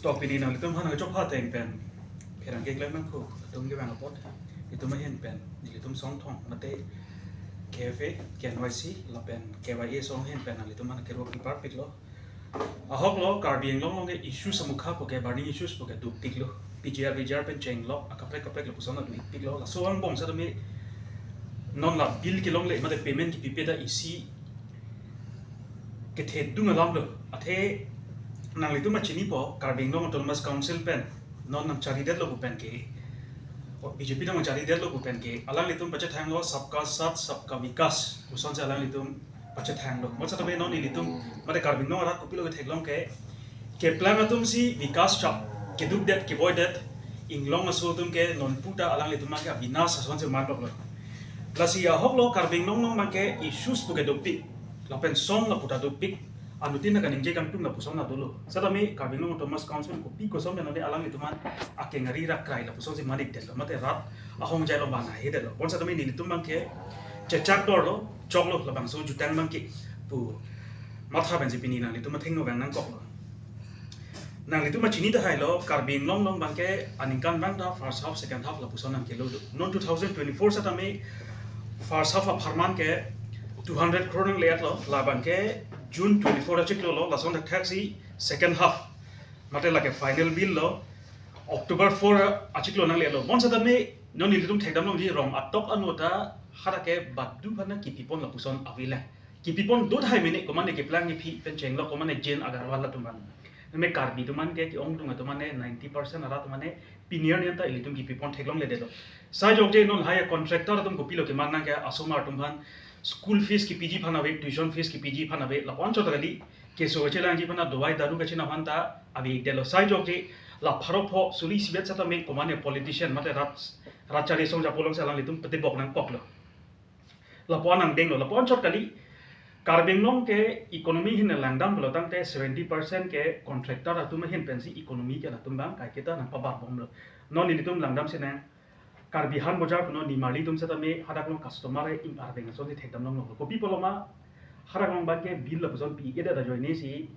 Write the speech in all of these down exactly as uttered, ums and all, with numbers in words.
Tok pini nanglitum aphan kachopha ateng pen pherangke klem nangkok atum kevang apot, itum ahin pen nelitum Songthong mate K F A, K N Y C lapen K Y A asong ahin pen nanglitum aphan kerok ipar piklo. Ahok lo, Karbi Anglong along ke issues amukha pu ke, burning issues pu ke dopiklo. P G R V G R pen chenglok akaprek kaprek lapuson dopiklo. Laso angbong setame non la bill kelongle mate payment kipipe ta isi kethedung alam lo. Athe nanglitum machinipo, Karbi Anglong Autonomous Council pen non nangcharidetlo pu pen ke, o, B J P nangcharidetlo pu pen ke, alanglitum pachethanglo Sabka Saath Sabka Vikas, kosonsi alanglitum pachethanglo. Mo setame non nelitum mate Karbi Anglong arat kopilo ketheklong ke, keplang atumsi vikas chap kedukdet kevoidet, inglong aso atum ke nonputa alanglitum ke avinas asonsi mandoklo. Lasi ahok lo, Karbi Anglong along abang ke issues pu ke dopik, lapen song lapu ta dopik, anuttin kaningje kangtung lapuson dolo. Setame Karbi Anglong Autonomous Council kopi koson pen alanglitum akengari rakrai lapusonsi manikdetlo, mate rat ahongjai along bang ahedetlo. Bon setame nelitum abang ke chechak dorlo, choklo, labangso jutang abang ke pu matha pensi pini nanglitum athengno vang nangkoklo. Nanglitum machini tahai lo, Karbi Anglong along abang ke aningkanvang ta first half, second half lapuson nangkelo do. Non two thousand twenty-four setame first half apharman ke two hundred crore nangle-etlo, labang ke June twenty-four achiklo lo, lason thakthaksi second half mate lake final bill lo October four achiklo nangle-etlo. Bon setame non nelitum thekdamlongji, rong atok anu ta hadak ke badu aphan kipipon lapuson avelang. Kipipon do tahai mene, komatne keplang kephi pen chenglok, komatne Jain Agarwal atum aphan. Name Karbi atum aphan ke, ke-ongdung atum aphan ninety percent arat atum aphan pini arni anta ilitum kipipon theklongledetlo. Sai jokje non lahai contractor atum kopilo keman nang ke, asomar atum aphan school fees kipiji aphan ave, tuition fees kipiji aphan ave, lapu anchot kali, keso kachelangji aphan, dawai daru kachina aphan ta avedetlo. Sai jokje la pharo pho suri isivet setame komatne politician mate rat, rat chari song japo alongsi alanglitum petibok nangkoklo. Lapu an angdenglo, lapu anchot kali. Karbi Anglong ke economy ahin langdam pulo tangte seventy percent ke contractor atum ahin pensi economy ke latum abang kaiketa nangpabarbomlo. Non nelitum langdamsi nang, Karbi Han Bojar punon nimarli atum setame hadak along customer ing arveng asonsi thekdamlonglo. Kopi pulo ma, hadak along abang ke bill lapuson pi-edet ajoinesi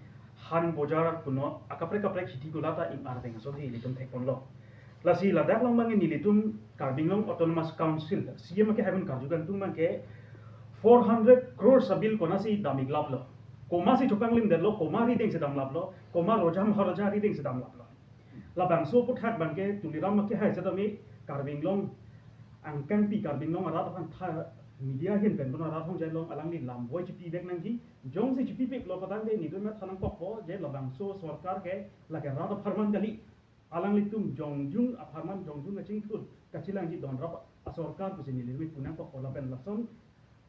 Han Bojar punon akaprek kaprek hiti kula ta ing arveng asonsi ilitum thekponlo. Lasi ladak along abang nelitum Karbi Anglong Autonomous Council, C E M ke haiben karju kangtung abang ke, four hundred crores abill konatsi dam-iklaplo. Komatsi chopanglimdetlo, komat aridengsi damlaplo, komat Raja Maharaja aridengsi damlaplo. Labangso aphuthak abang ke Tuliram Ronghang hai setame Karbi Anglong angkangpi, Karbi Anglong arat aphan tha media ahin pen punon rat ahongjai along alangli lam voi chipivek nangji, jongsi chipiveklo patangte nelitum matha nangkokpo, je labangso sorkar ke lake rat apharman kali, alanglitum jongjung apharman jongjung kachingthur kachelangji donrap asorkar pusi nelitum pu nangkokpo lapen lason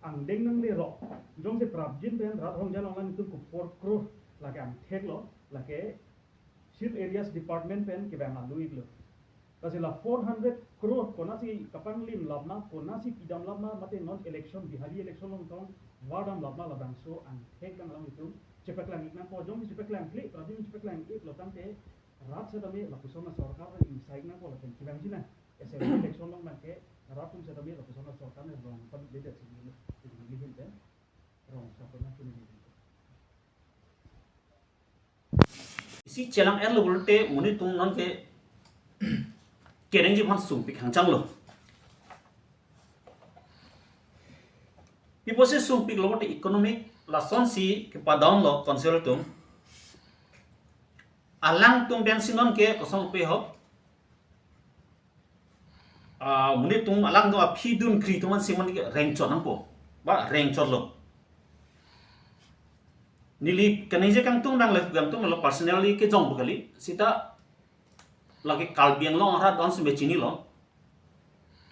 angdeng nangle ro. Jongsi prapjin pen rat ahongjai along alanglitum ko four crore lake angtheklo, lake Hill Areas Department pen kevang alu-iklo. Lasi la four hundred crore konatsi kapanglimlap ma, konatsi pidamlap ma, mate non election, Bihari election along tong vardamlap ma, labangso angthek abang alanglitum chepaklang-ik nangpo, jongsi chepaklangkle, prapjin chepaklangiklo tangte rat setame lapuson asorkar pen ingsaik nangpo lapen kevangji nang. Assembly election along abang ke rat atum setame lapuson asorkar ne rong pabidetsi neli, neli ahin pen rong sako nangkuni neli. Isi chelang-etlo pulote monit atum nonke kerengji aphan sungpik hangchanglo. Pi apotsi sungpiklo pulote economic lasonsi kepadownlo council atum. Alangtum pensi nonke kosonpe ho. Ah, monit atum alangtum aphi dunkri atum aphansi monit rengchot nangpo. Ba rengchotlo. Neli kaningje kangtung nangle, kangtunglo personally kejongpo kali. Seta lake Karbi Anglong arat donsi me chinilo.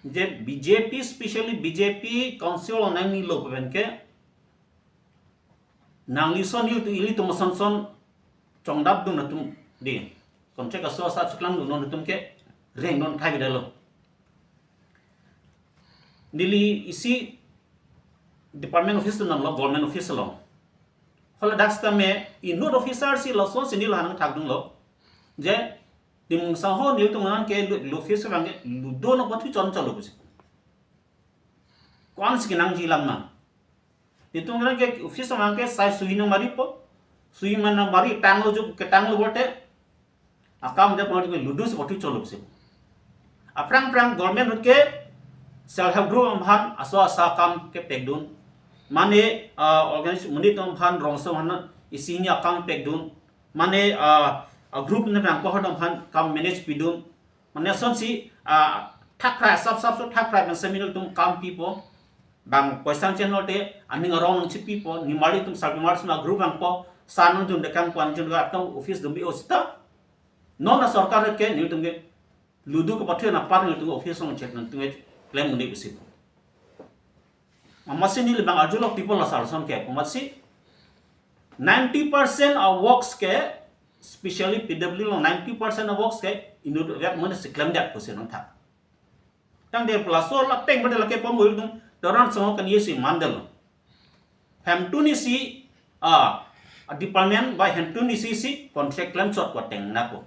Je B J P, specially B J P council nangnilo pu pen ke, nangli ason, ilitum, ilitum ason ason chongdapdun atum dei. Contract aso asap chiklang dunnon atum ke rengdun thai bidalo. Neli isi department office atum damlo, government office along. Hala dak setame inut officer si lasonsi neli la nangthakdunlo. Je, Timung Sangho nelitum nonke lu, lu office abang ke ludon apot thu chon chalo pusi. Ko-ansi kenangji alam nang. Nelitum nonke office abang ke sai suhi nangmaripo. Suhi man nangmari tanglo, juk ketanglo pulote. Akam de pon ke ludu se boti cholo se. Aphrang phrang government ahut ke self help group aphan aso asa akam kepekdun. Mane, ah, organization monit atum aphan, rongso aphan isi hini akam pekdun. Mane, ah, a group ne phrang pohor atum aphan kam manage pidun. Mane asonsi, ah, thakrai sap sap so thakrai pen seminar atum kam pipo. Bang poisa channel te aning arong nangchipipo. Nimarli atum, Sarpi Nimarli atum a group angpo. San nangjun dekangpo, angjun ka atum office dum bi osita. Non a sorkar ke nelitum ke ludu kepathu anapar nelitum office along chek nangtum ke klem un-e pusi. Amatsi neli bang arjulok people la sarson ke, amatsi ninety percent a works ke, specially P W D along ninety percent a works ke inut vet mane si klemdet pusi nangtha. Tangte pelaso la peng pada lake pamul tung doran songo kan yesi mandal. Hemtun isi, ah, department by hemtun isi si contract klem chot ko teng nako.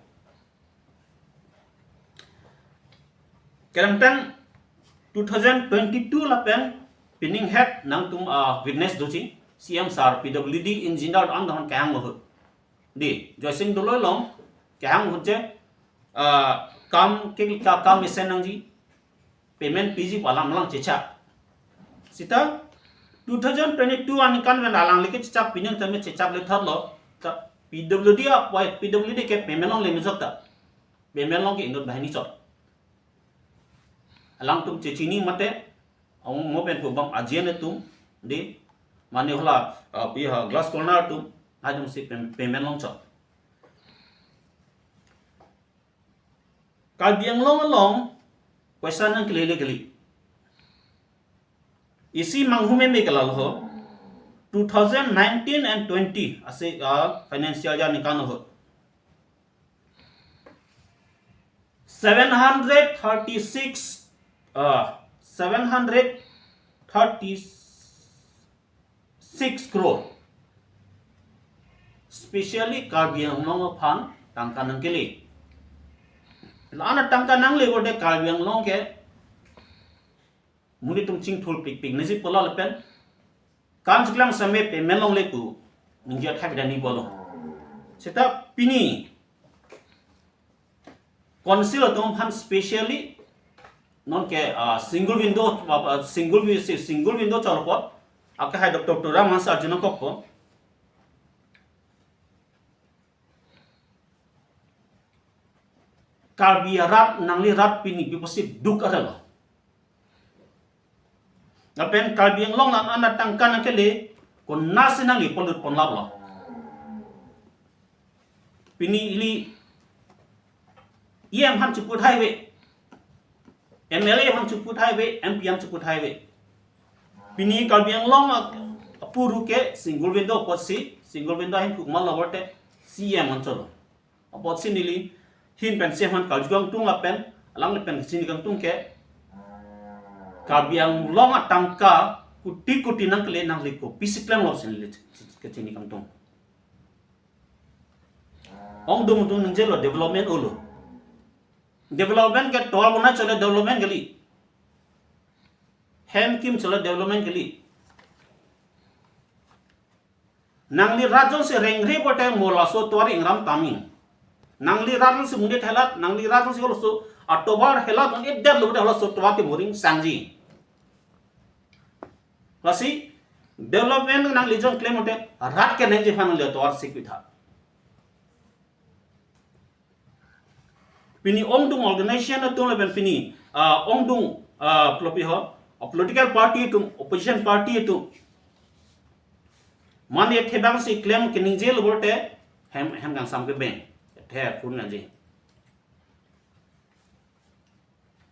Kerang tang two thousand twenty-two lapen pining het nangtum, ah, witness doji C M sir P W D engineer an don kehang ahut. Di, Joysing Doloi along kehang ahut je, ah, kam ke ka kam isen nangji, payment piji pu alam lang chechak. Sita two thousand twenty-two aningkan pen alangli ke chechak, pining tame chechak le thotlo. Ta P W D a, why P W D ke payment longle mejok ta. Payment long ke inut banghini chot. Alangtum chechini mate, ong mo pen pu bang ajian atum, di, mane hala, ah, pi ha glass corner atum, atum si pay-, payment long chot. Karbi Anglong along poisa nangkele le kali. Isi manghume me kalal ho, two thousand nineteen and twenty ase, ah, financial year aningkan ho. Seven hundred thirty-six, ah, seven hundred thirty-six crore. Specially Karbi Anglong aphan tangka nangkele. La-an atangka nangle pute Karbi Anglong ke monit atum chingthur pikpik nangji pulo lapen kam chiklang same payment longle pu ningje thap dani bolo. Seta pini council atum aphan specially non ke, ah, single window, ah, single wi-, si-, single window chorpot, ake hai Doctor Tuliram Ronghang sir arjunangkokpo. Karbi arat, nangli rat pini pi pusi duk arelo. Lapen Karbi Anglong la-an atangka nangkele, konatsi nangli polut ponlaplo. Pini ili E M aphan cheput haive, M L A aphan cheput haive, M P aphan cheput haive. Pini Karbi Anglong a-, apuru ke single window apotsi, single window ahin kukmal laborte C M ancholo. Apotsi neli hin pen C M aphan karju kangtung lapen, alangle pen chini kangtung ke, Karbi Anglong atangka kuti kuti nangkele nangli kopisi klemlo pusi neli kechini kangtung. Ongdung ongdung ningjelo development olo. Development ke tovar bonai chole development kali. Hem kim chole development kali. Nangli rat jongsi rengre pute mo laso tovar ingram tami. Nangli rat jongsi monit helat, nangli rat jongsi laso atovar helat, nang edet lo pute laso tovar ke mo ringsangji. Lasi development nangli jong klem pute rat ke nangji aphan nangli tovar si kwitha. Pini ongdung organization atum lapen pini, ah, ongdung, ah, pulo pi ho, ah, political party atum, opposition party atum. Mane thebang si klem keningjelo pute hem, hem kangsam ke beng. The phone nangji.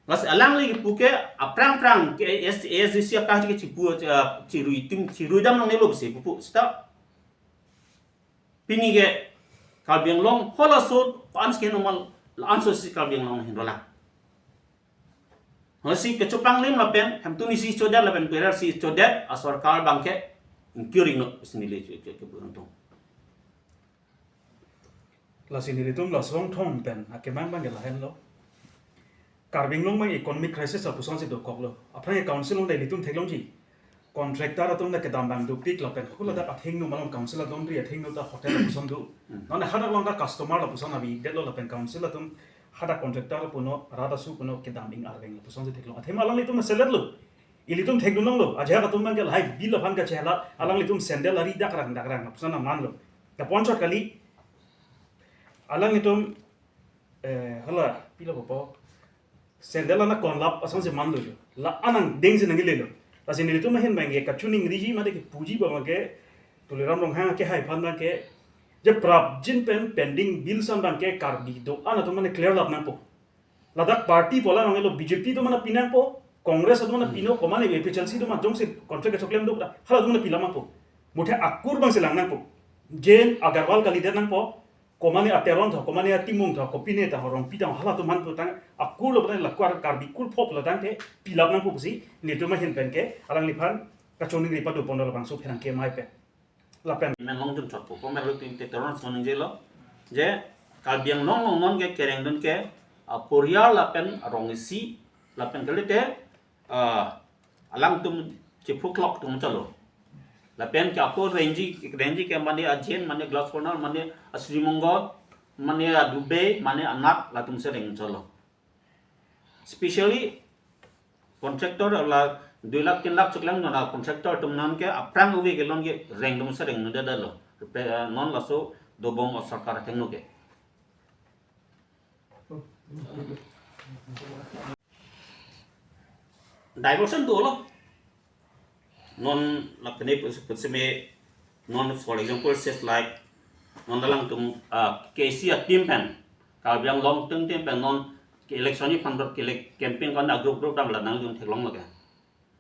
Lasi alangli puke aphrang phrang ke A S D C akah ke chipu, ah, chirui tim, chirui dam nangnelo pusi pupu sita. Pini ke Karbi Anglong halaso ansi ke normal, la-anso si Karbi Anglong hin rolang. Lasi kechopanglim lapen hemtun isi chodet lapen perar si chodet asorkar abangke ingkiring no pusi neli ke, ke, ke beruntung. Lasi nelitum lason thom pen akemang abangke lahenlo. Karbi Anglong abang economic crisis apusonsi dokoklo. Aphrang ke council along nelitum theklongji. Contractor atum ta kedam abang dopik lapen hula dak athengno malom council adon ri athengno ta hotel lapuson do. Hmm. Non hadak along ta customer lapuson avedetlo lapen council atum hadak contractor puno rat asu puno kedam ing arveng lapuson si theklong. Athema alanglitum seletlo. Ilitum thekdunlonglo. Ajahak atum abangke lahai bill aphan kachehela alanglitum sandal ari dakrang dakrang lapuson nangmanlo. Tapon shot kali. Alanglitum eh, hala, pilo popo. Sandal ana konlap asonsi manlo jo. La anang dengsi nanglelo. Lasi nelitum ahin abangke kachiningriji mate kepuji abangke Tuliram Ronghang akehai aphan abangke je prapjin pen pending bill san abangke Karbi do-an atum mane clear lap nangpo. Ladak party pola nangelo B J P atum mane pinangpo, Congress atum mane pino, komane A P H L C atum mane jongsi contract kechoklem do hala atum mane pilap nangpo. Muthe akur abangsi lang nangpo. Jain Agarwal kalidet nangpo. Komane a Teron tho, komane a Timung tho, kopine ta ho, Rongpi ta ho, halatum aphan putang akur lo putang lakwar Karbi kur phop lo tangte pilap nangpo pusi nelitum ahin penke alangliphan kachiningri pado pon labangso pherangke amei pen. Lapen men long jun chot po, pon melo tin te Teron sonjelo je Karbi Anglong along non ke kerengdun ke a Poriyal lapen arong isi lapen kalite ah, alangtum chiphuklok tum chalo. Lapen ke apo rengji, rengji ke mane a Jain, mane Glass Corner, mane a Sri Mongol, mane a Dubey, mane a Nath latum si reng chalo. Specially contractor la dui lakh tin lakh choklang non a contractor atum non ke aphrang ove kelong ke reng atum si reng nodetlo. Pe, ah, non laso dobom a sorkar athengno ke. Diversion dolo. Non lapen pus-, pusitame non, for example, says like non alangtum, ah, K C a team pen, Karbi Anglong team, team pen non ke election ni phan dot ke elec-, campaign kan a group group dam la nangdun theklonglo ke.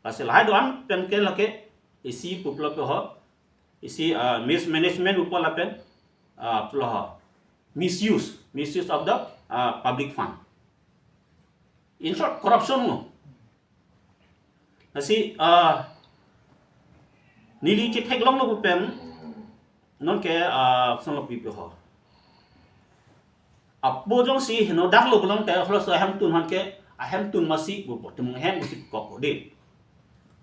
Lasi lahai do-an pen ke lake isi puplo ke ho, isi, ah, mismanagement upor lapen, ah, pulo ho, misuse, misuse of the, ah, public fund. In short, corruption lo. Lasi, ah, neli chetheklonglo pen non ke, ah, sonlo pipi ho. Apo jongsi heno dak lo pulote halaso ahemtun aphan ke ahemtun masi pupo, Timung ahem pusi kok ko de.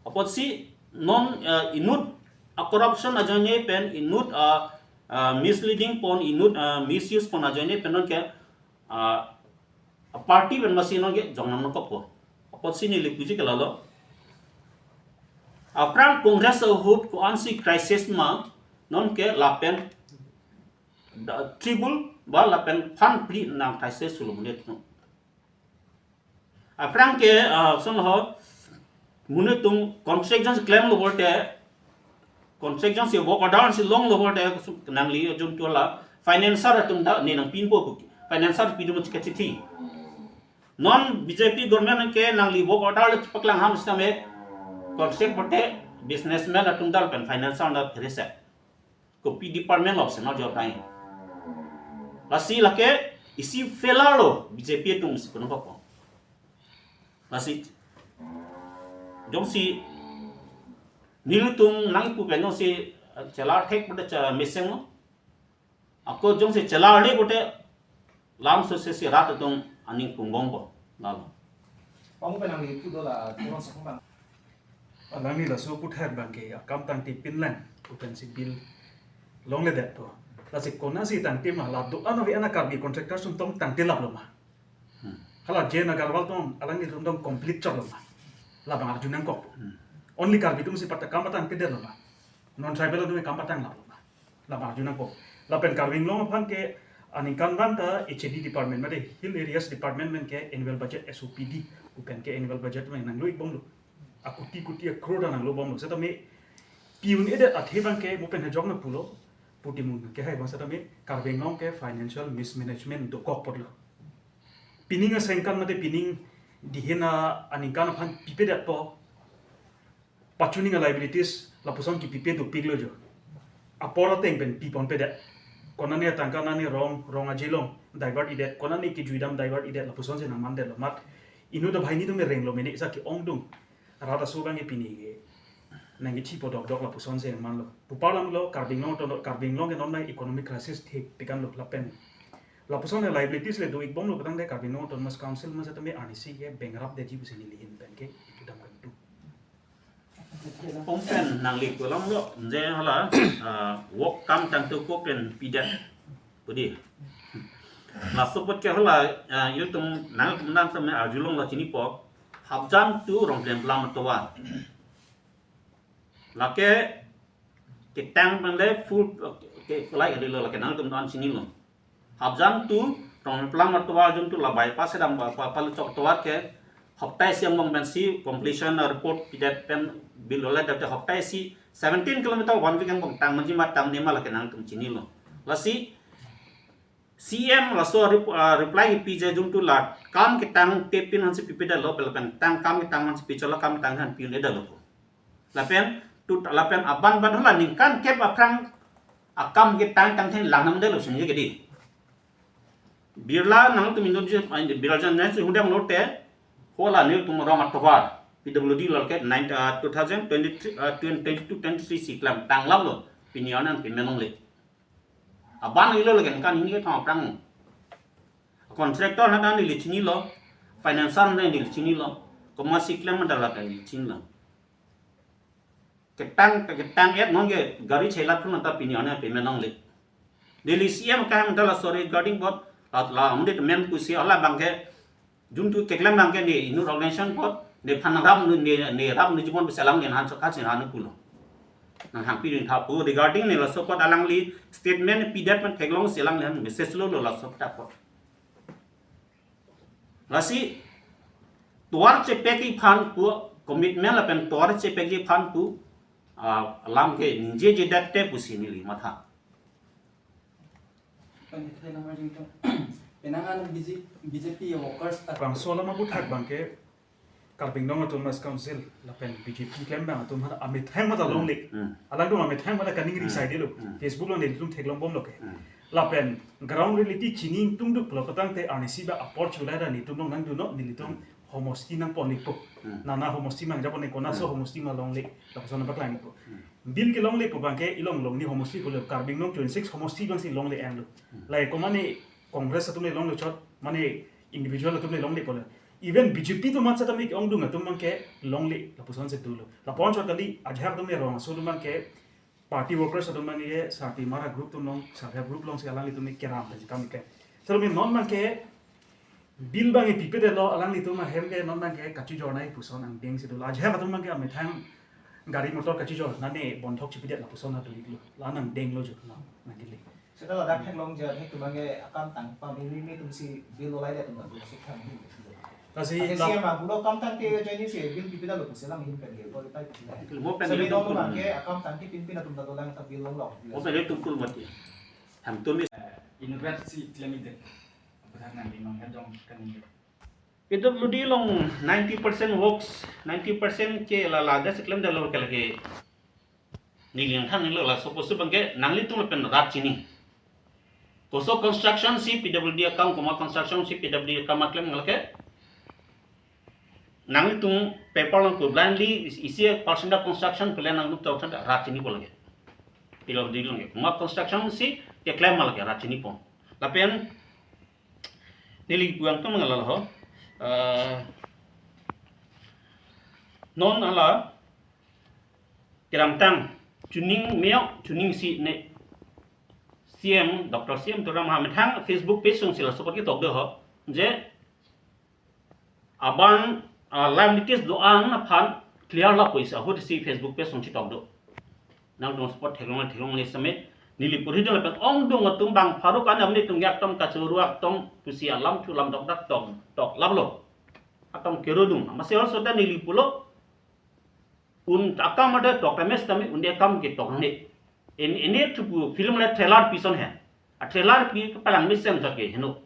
Apotsi non, eh, inut a corruption ajoine pen, inut a, ah, misleading pon, inut a misuse pon ajoine pen non ke, ah, a party pen masi non ke jong nam nangkokpo. Apotsi neli puji ke lalo. Aphrang Congress ahut ko-ansi crisis ma non ke lapen da triple ba lapen phan phli nang crisis sulo monit atum. Aphrang ke, ah, sonlo ho, monit atum contract jongsi klemlo pulote, contract jongsi work order si longlo pulote, nangli jun tola financer atum ta ne nangpinpo pu. Financer pidun mo chika chithi. Non B J P government ke nangli work order le paklang ham sitame contract pulote businessman atum ta lapen financer ta pherese. Kopi department lo si nang jor kai. Lasi lake isi failure lo B J P atum si kono papo. Lasi jongsi nelitum nangpu pen jongsi, eh, chelar thek pulote cha mesen lo. Ako jongsi chelarle pulote lam so se si rat atum aning pungbompo. Lalo. Pamo pen nangli pu do la, Teron sokong bang. Alangli laso aputhak abangke akam tangte pinlang, pu pensi bill longledetpo. Lasi konatsi tangte ma, la do-an ave ana Karbi contractor atum tong tangte laplo ma. Hmm. Hala Jain Agarwal tong alanglitum tong complete chotlo ma. Labang arju nangkok. Hmm. Only Karbi atum si patta kam patangtedetlo ma. Non tribal atum kam patang laplo ma. Labang arju nangkok. Lapen Karbi Anglong aphan ke aningkanvang ta H A D department, mate Hill Areas Department pen ke annual budget, S O P D, pu pen ke annual budget pen nanglo-ikbomlo. Akuti kuti a crore ta nanglobomlo. Setame pi un-edet athe abangke mo pen hejok nangpulo. Pu Timung akehai abang setame Karbi Anglong ke financial mismanagement dokok apotlo. Pining asengkan mate pining dihin a aningkan aphan pipedetpo. Pachuning a liabilities lapuson kipipe dopiklo jo. Apor ateng pen piponpedet. Konane atangka nane rong, rong aje along divert-idet, konane kijuidam divert-idet, lapusonsi nangmandetlo mat. Inut abahini atum renglo mene sa ke-ongdung. Rat aso abangke pini ke nangkethi podokdok lapusonsi nangmanlo. Pu parlamlo Karbi Anglong atum, Karbi Anglong ke non nang economic crisis thepik anlo lapen lapuson le liabilities le do-ikbomlo pu tangte Karbi Anglong Autonomous Council ma setame arnisi ke bankrupt detji pusi neli ahin pen ke ipu dam kangtung. Pumpen nangli kolom lo, je hala, ah, work kam tangtu ko pen pidet. Pudi. Laso apot ke hala, ah, ilitum, nangtum nang tame arjulong lo chinipo. Hapjam to Rongplemplam atovar. Lake ketang pen le full, ke, kulai kali lo, lake nangtum an chinilo. Hapjam to Rongplemplam atovar jun to la bypass dam pa, pa, palu chok tovar ke hapta isi angbong pensi completion report pidet pen bill ole dam te hapta isi seventeen kilometer one week angbong tang manji ma tang nema lake nangtum chinilo. Lasi C M laso rep-, ah, reply pije jun to la kam ketang tepin hansi pipida lo, pelapen tang kam ketang hansi pichola kam tang han piun eda lo. Lapen tu lapen aban ban hala ningkan kep aphrang akam ketang tang then lang nam delo sini ke di. Birla nangtum Indonesia, ah, Birla jan nang si hudang lote, hala nelitum rong atovar, P W D lal ke nine, ah, two thousand twenty-three, ah, twenty, twenty-two, twenty-three si klem tanglam lo, pini anan payment longle. Aban ilo lagi kan ini ke thang aphrang. Contractor na dan neli chinilo, financer na neli chinilo, komat si klem mandala kan neli chinilo. Ketang, ketang et non ke gari chelat pun anta pini anan payment longle. Delhi C M ka mandala sorry guarding board, la, la, amde men pusi hala bangke, jun tu keklem bangke ne inut organization board, ne phan rap nu, ne, ne rap nu jibon beselang ne han so kachin han pulo. Nang hangpi rin tha pu regarding ne laso apot alangli statement pidet pen theklong selang ne han message lo lo laso apot. Lasi tovar chepek iphan pu commitment lapen tovar chepek iphan pu, ah, alam ke ningjeje det te pusi neli matha. Penang an B J P workers ta bangso alam aputhak bangke Karbi Anglong Autonomous Council lapen B J P klembang atum hana amethang mata longle. Hmm. Alangtum amethang mata kaningri Hmm. side lo. Hmm. Facebook lo nelitum theklong bomlo ke. Hmm. Lapen ground reality chini tungduk lo katang te arnisi ba apor chulai ra nelitum long nangduno nelitum Hmm. homosti nangpon ikpo. Hmm. Nana homosti mang japon ikpo, naso Hmm. homosti ma longle. Lapuson nangpaklang ikpo. Hmm. Bill kelongle pu bangke ilong long ni homosti pulo Karbi Anglong twenty-six homosti bangsi longle ang lo. Hmm. Lai komane Congress atum le longle chot, mane individual atum le longle pulo. Even B J P atum matsa tame ongdung atum bangke longle lapuson si dolo. Lapon chot kali ajahak atum le rong aso atum bangke party workers atum bangke Sarpi Mara group atum long, Sarpi group long si alanglitum keram ta jikam ke. Sir, mi non bangke bill bang ipi pede lo alanglitum ahem ke non bangke kachijor nai puson angdeng si dolo. Ajahak atum bangke amethang gari motor kachijor nane bonthok chipidet lapuson na dolo. La nangdeng lo jo na nangkili. Seta ladak theklong je thek tumang ke akam tang pam ini ini tumsi bill olai de tum tum suk thang hin. Lasi Ate la- C M a pulo kam tang ke join si bill pipida lo pusi lang hin pen ke ko tai pipida. Mo pen Sabi itu dong pun. Tumang ke akam tang ke pinpin atum ta dolang ta bill long long. Mo pen itu pun mati. Ham tum is- Inauguration si klem ide. Apa nang di mang kan jong kan ini. P W D long ninety percent works, ninety percent ke la la das klem da lo ke lagi. Ni liang thang ni lo la suppose bangke nanglitum pen rat chini. Koso construction si P W D akam, komat construction si P W D akam aklem ngal ke. Nanglitum paper lang ko blindly isi percent of construction plan nangtum tau than rat chini po lagi. P W D long ke. Komat construction si keklem mal ke rat chini po. Lapen neli puang tum ngal ho. Eh, non ala kedamtang chuning meo chuning si ne C M, Doctor C M Tuliram amethang Facebook page sung sila support ketok do ho. Je aban, ah, liabilities do-an aphan clear lapu isi ahut si Facebook page sung chitok do. Nangtum support theklong theklong le same neli puri do lapen ongdung atum bang Faruk anam ni tung yak tom kachuru ak tom pusi alam chulam dokdak tok tok laplo. Atom kerudung. Masi also ta neli pulo un akam ada tok temes tami un dia kam ke tok ne. In ini thupu film le trailer pison he. A trailer pi palang mesen ta ke heno.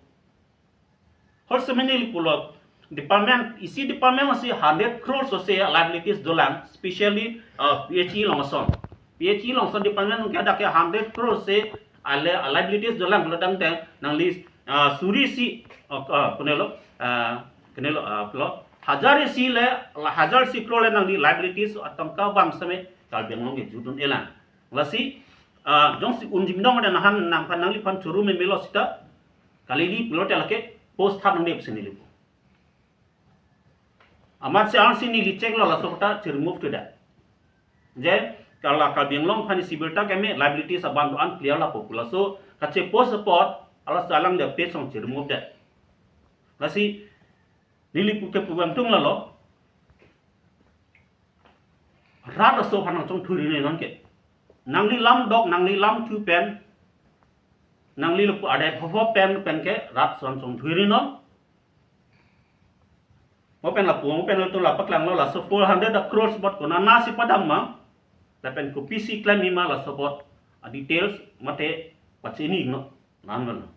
Hol semeni pulo department isi department si hundred crores ose liabilities dolang, specially, uh, P H E Longson. P H E Longson department ke ada ke hundred crores se ale liabilities dolang pulo dang teng nangli, uh, suri si, uh, uh, kunelo, uh, kunelo, uh, pulo hajar isi le, hajar isi crore le nangli liabilities atangka bang same Karbi Anglong ke judun elang. Lasi, ah, jongsi unjim dong ada nahan nangphan nangliphan churu me melo sita, kalili pulote lake post thap nangde pusi neli pu. Amat si arsi neli check lo laso kota chi remove to da. Je, kalau Karbi Anglong aphan isi birta keme, liabilities abang do-an clear lapu pu. Laso kachepost apot, ala salang dia page song che-remove det. Lasi, neli pu ke pu bang tung lalo. Rat aso aphan nangchongthui ri non ke. Nangli lam dok, nangli lam thu pen, nangli lapu adet hoho pen pen ke rat aso aphan chongthui ri non. Mo pen lapu, mo pen latum la paklanglo, laso four hundred crores bot konatsi padam ma, lapen kopisi claim ma, laso bot a details mate pachini non. Nan non.